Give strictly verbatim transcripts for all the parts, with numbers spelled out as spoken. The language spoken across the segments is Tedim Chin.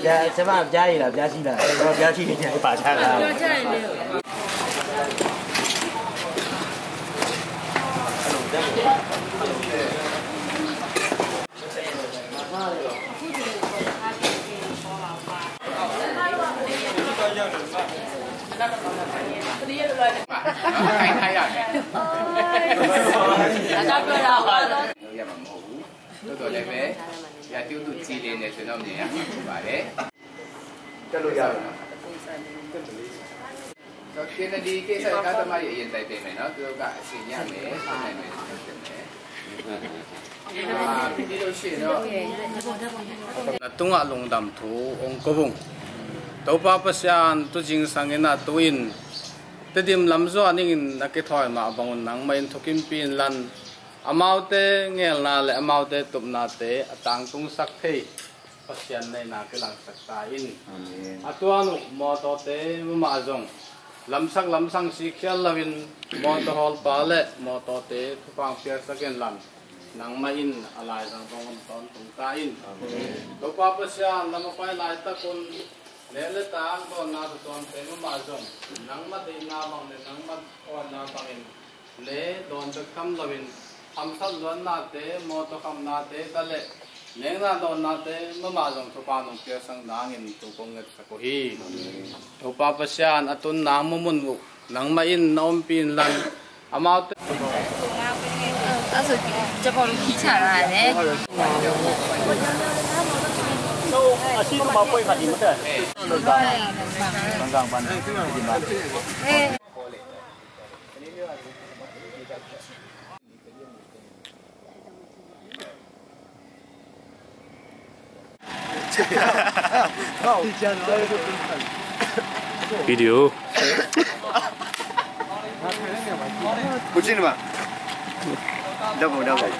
Dạ, sẽ vào dây là dây gì là, dây gì là, dây bà sao là. Kennedy ကိစ္စကတမယယင်တိုင်ပေမယ်နော်။ သူတို့ကအဆင်ရမယ်၊ လုပ်နိုင်မယ်၊ လုပ်ဖြစ်မယ်။ အာ၊ ပြီးလို့ရှိရင်တော့ Na tungah lungdam thu hong ko ung. Topa Pasian, tu zingsang in a tu-in Tedim lam zuan dingin na kithawi mah bangun nangmah in thukimpih inlan, amaute ngelna le amaute tupnate a tangtungsak thei Pasian neihna kilangsak ta in. Amen. A tuan uh mawtawte mahmah zong lamsak lamsang sikkhial loin mawtaw hawlpa le mawtawte thupha piaksak inlan, nangmah in a laizang dong hong tawntung ta in. Amen. Topa Pasian, lam a pai laitak un leh le tang dawnna thutuamte mahmah zong nangmah deihna bang le nangmah awnna bangin le dawn bek tham loin hamsat luatnate, mawtaw khamnate ta le nengna dawnnate mahmah zong thupha nong piaksak nangin thu kong ngetsak uh hi. Topa Pasian, a tun nang mumun uh nangmah in na ompih inlan, amaute Video. Kucing, Pak. Double, double.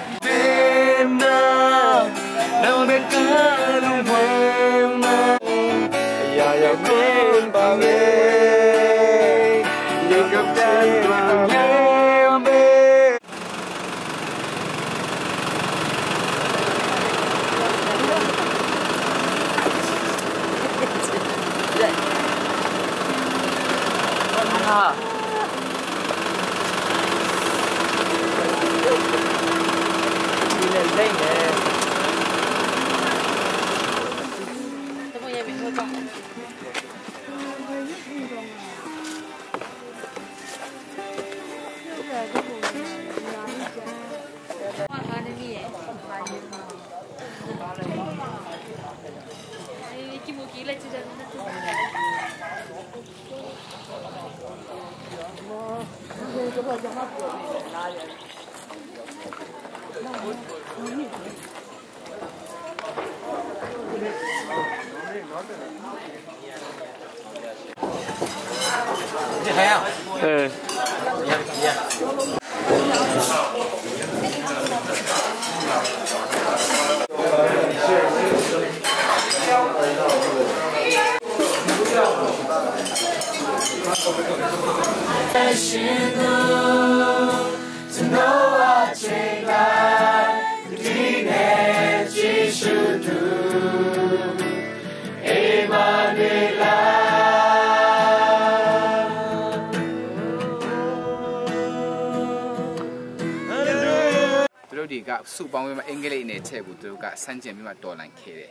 Tulo di ga su bang ma engele ne che bu tu ga san jen mi ma to lan ke de.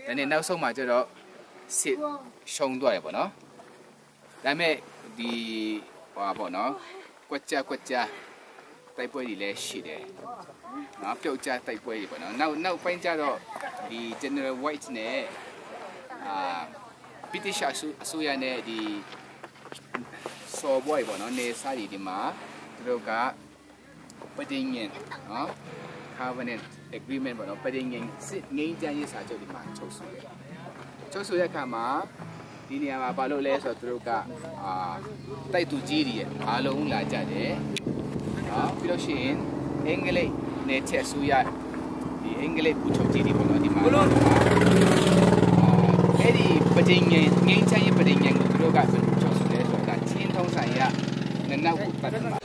ဒါနဲ့ နောက်ဆုံးမှာကျတော့ စစ်ရှုံးသွားတယ်ပေါ့နော်။ ဒါပေမဲ့ ဒီ ဟိုဟာပေါ့နော်၊ ကွက်ကြားကွက်ကြား တိုက်ပွဲတွေလည်းရှိတယ်နော်၊ ပြုတ်ကျတိုက်ပွဲတွေပေါ့နော်။ နောက်နောက်ပိုင်းကျတော့ ဒီ General White နဲ့ အာ၊ British အစိုးအစိုးရနဲ့ ဒီ စော်ဘွားတွေပေါ့နော်၊ နယ်စားတွေဒီမှာ သူတို့က ပဋိညာဉ်နော်၊ Covenant Agreement ပေါ့နော်၊ ပဋိညာဉ်စစ်ငြိမ်းချမ်းရေးစာချုပ်ဒီမှာချုပ်ဆိုတယ်။ ချုပ်ဆိုတဲ့အခါမှာ ဒီနေရာမှာ ဘာလို့လဲဆိုတော့ သူတို့က အာ တိုက်သူကြီးတွေရဲ့ အားလုံးလာကြတယ်နော်။ ပြီးလို့ရှိရင် အင်္ဂလိပ်နယ်ချဲ့အစိုးရ ဒီအင်္ဂလိပ်ဗိုလ်ချုပ်ကြီးတွေပေါ့နော်။ ဒီမှာ အာ အဲ့ဒီပဋိညာဉ် ငြိမ်းချမ်းရေးပဋိညာဉ်ကို သူတို့က ဘယ်လိုချုပ်ဆိုလဲဆိုတော့ ဒါ ချင်းထုံးစံအရ နနက်ကို သတ်မှတ်